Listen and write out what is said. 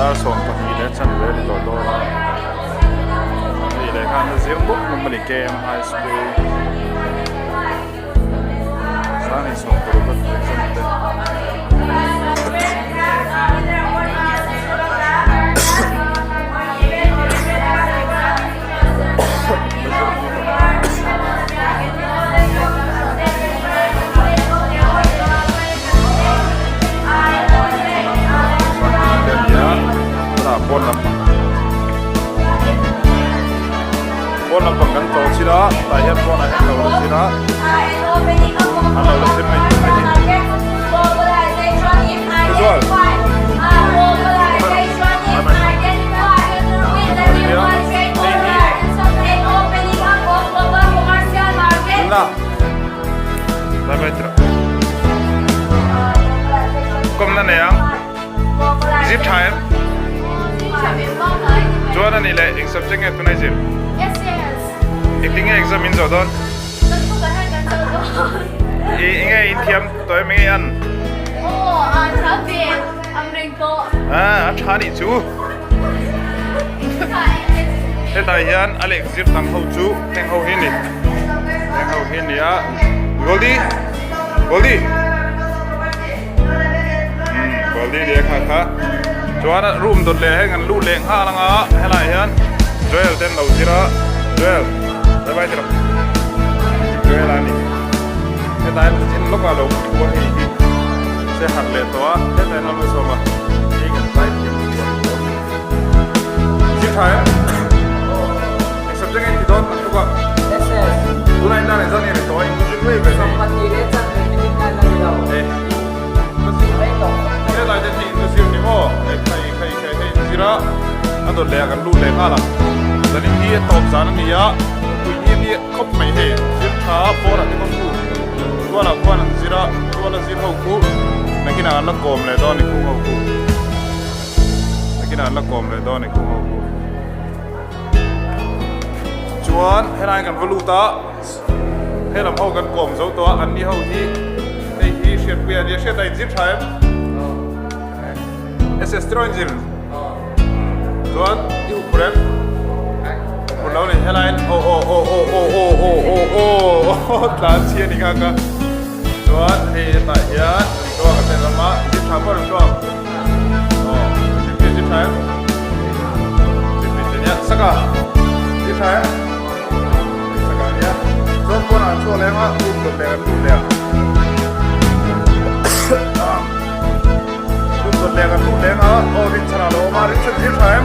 Dar 12 leh chanve a ni tawh dawn a, hei leh khan a zir mup mup a ni KM High School Sanghnih 16 exam te. Pawn lampang pawn lampang kan tlawh chhin a tah hian pawnah hian lo la zir a an lo la zir mai tur mai hi Thuzual Bye bye tira. Kom na nei ang. Zip tha em? Chuan ani le eng subject nge tunai zir? Yes yes. Engtin nge exam in zawh dawn? Kan book ah hian kan zawh dawn. I enge in thiam tawh em enge an? Aw a tha ve ang reng tawh. Ah a tha nih chu. Hetah hian a lehkha zir dang ho chu heng ho hi a ni. Heng ho hi a ni a. Goldie! Goldie! Umm Goldie nia kha kha. Chuan room dawt leh heng an lut leh nghal ang a helaiah hian Joel te an lo zir a. Joel bye bye tirh. Joel a ni. Hetah hian chin lawkah lo thu a hei hi. Se harh leh tawh a hetah hian an lo sawm a hei kan zai thiam chu a ni bawk zir tha em eng subject nge i ti dawn an tluk a tunah hian dan engzat nge ni tawh a in zir mai ve hei helai te hi in zir ni maw khai khai khai hei in zir a a dawt leh ah kan lut leh nghal ang zanin hi a tawp zan a ni a pui hi a ni khawp mai hei zir tha pawnah te kawng khu tualah khuan an zir a tuala zir ho khu nakinah an la kawm leh dawn a ni khung ho khu nakinah an la kawm leh dawn a ni khung ho khu chuan helai kan va lut a helam ho kan kawm zo tawh a an ni ho hi hei hi hriatpui a nia hriat a inzir tha em SS tiraw inzir Chuan i hup rem Hup lo ni helai in aw aw aw aw aw aw aw aw aw tlan chi a ni nghak a Chuan hei hetah hian ringtuak a tel lam a zip tha pawh ringtuak aw zip hi zip tha em zip hi nia saka zip tha em saka nia chuan pawnah an chhuak leh ang a room dawt leh an lut leh ang. Tum dawt leh kan lut leng a, aw rinchhan ah lo awm a, rinchhan zir tha em?